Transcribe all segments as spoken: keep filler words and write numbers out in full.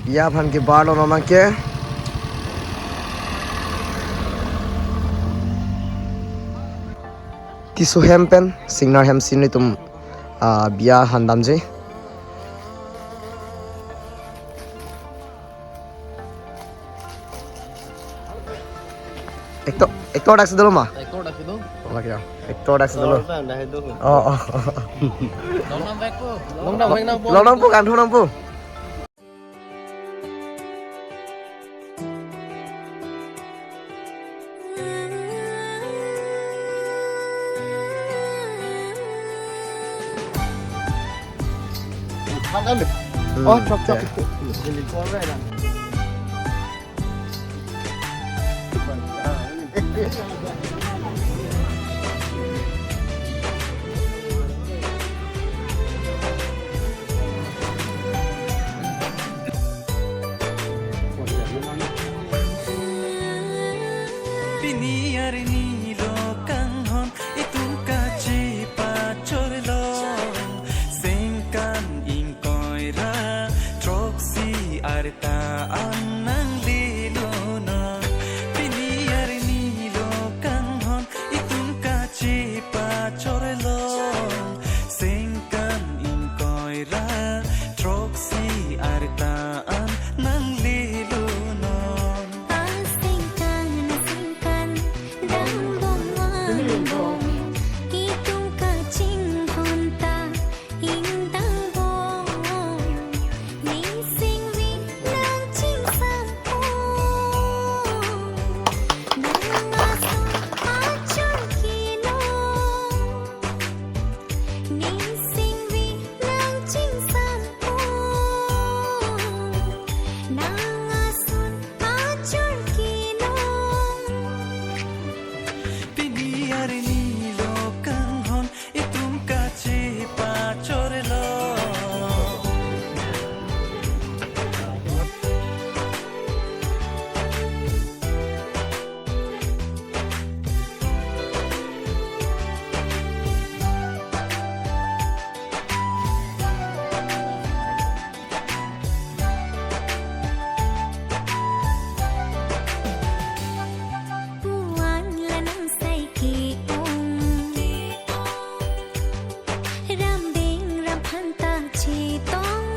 Biya aphan kebar lo non abangke. Tisso hem pen Singnar hem si nelitum, ah, biya aphan damji. Actor, actor dak si dolo ma? Actor dak si do. Ola kya? Actor dak si dolo. Actor dak si do. Oh, oh. Long nang back po. Long nang back nang po. Long nang po, kan long nang po. Hmm, oh, chok, chok. Ya. Pini arni lo kanghon itum kachepachorlo, sengkan ingkoi ra throksi arta an nanglelo non. Pini arni lo kanghon itum kachepachorlo, sengkan ingkoi ra throksi arta an nanglelo non. Asengkan, asengkan, dambom angbong, itum kachinghon ta ingdambom. Ning singvi nangchingsangpo, nang ason achor kelong. Ning singvi nangchingsangpo, nang ason achor kelong. Pini arni lo kanghon itum kachepachorlo. Puan la nang sai ke-ong, rambeng ramphan ta chetong.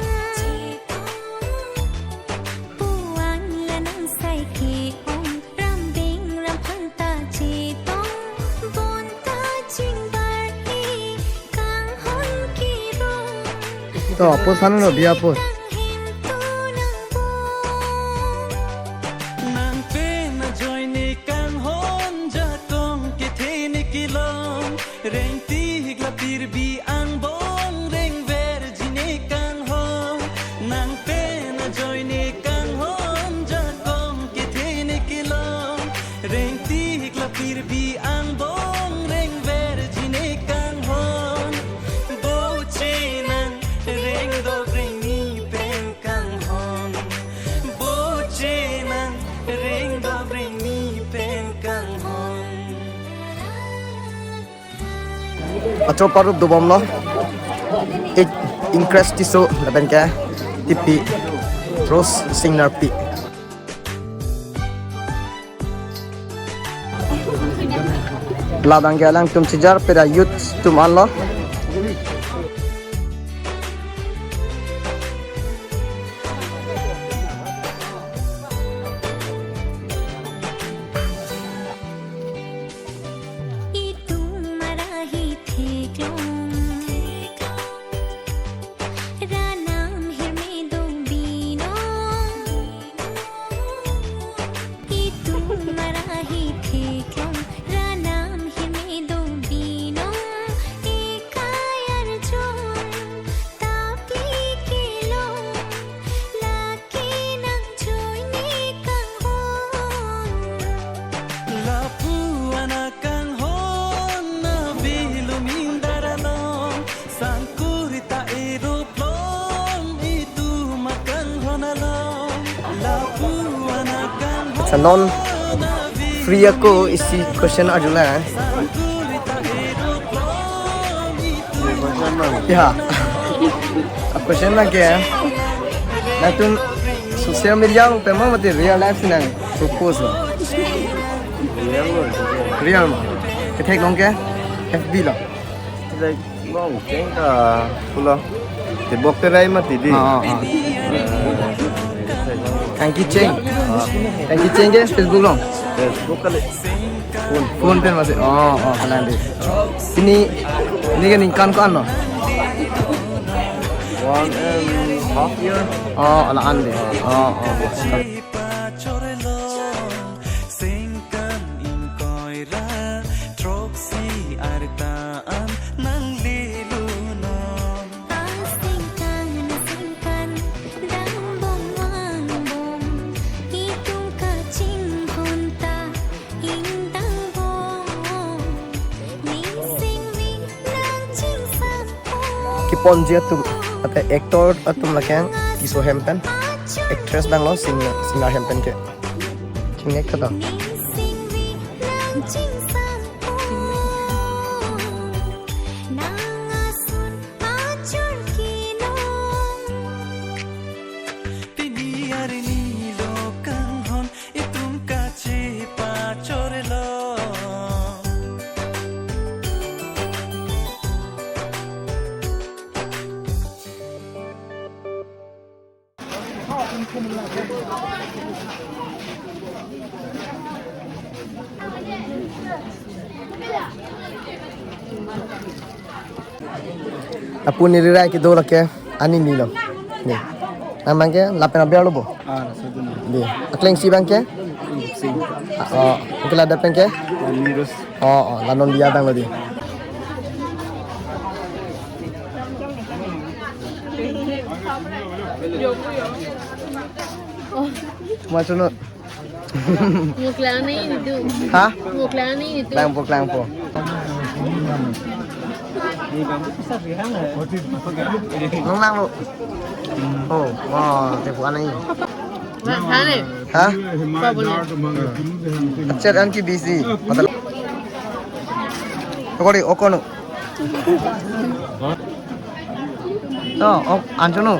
Puan la nang sai ke-ong, rambeng ramphan ta chetong. Bonta chingbar-i kanghon kerong. To, post thanlo, biya post. Nang pen ajoine kanghon jakong kethe ne kelong, rengtik la pirbi angbong rengverji ne kanghon. Nang pen ajoine kanghon jakong kethe ne kelong, rengtik la pirbi angbong rengverji ne kanghon. Boche nang rengdok rengni pen kanghon. Boche nang rengdok rengni pen kanghon. Achor parup dobomlo. Ik Ingkres Tisso lapen ke Tipi Rose Singnar pi. Ladak ke alangtum chijar pera youth atum anlo. Itum marahi theklong, ranam hirme dong binong. Itum marahi theklong, ranam hirme dong binong. Ekai arjon tapi kelong, lake nang joine kanghon. Lapu-an akanghon na bilu mindar along, sangkur ta eruplong itum akanghon along. Lapu-an akanghon. Accha, non free ako isi question arjulo. Ya. A question lake. Nangtum Social media along pen ma mate real life si nang propose lo? Real lo. Real ma? Kethek long ke? F B lo? Like, long, cheng ta pulo. Tebok terai mati di. Ah, ah, ah. Kangki cheng. Ah. Kangki cheng ke Facebook long? Facebook kali. Phone. Phone pen masih. Oh, oh, kalang di. Ini, ini kan ningkan ko-an lo? One and half year. Oh, ala an di. Oh, oh, oh. Pachorlo, sengkan ingkoi ra, throksi arta an nanglilu non. Asingkan, asingkan, dang bom wang bom, itum kachingkun ta, ingdang bom, nising wi nang chingsam. Keponji atum, ate actor atum lake keso hem pen, actress dang lo, singer, singer hem pen ke. Chingnek kata. Pini arni lo kanghon itum kachepachorlo. Lapu neli rai kedo lake ani ni lo. Ni. Nang abang ke lapen aber lo bo? Ah, satu ni. Ni. Akleng si abang ke? Sing. Ah, oh, ke ladak abang ke? Mirus. Oh, oh, la non dia abang lo di. Macam no. Muklang ni itu. Ha? Muklang ni itu. Langpo, langpo. Nung lang lo. Oh, wow, tepu anai. Wah, hane. Ha? Apa boleh? Achet an ke busy. Matlab. Tokori, oko no. Oh, oh, ancho no.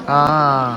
Ah.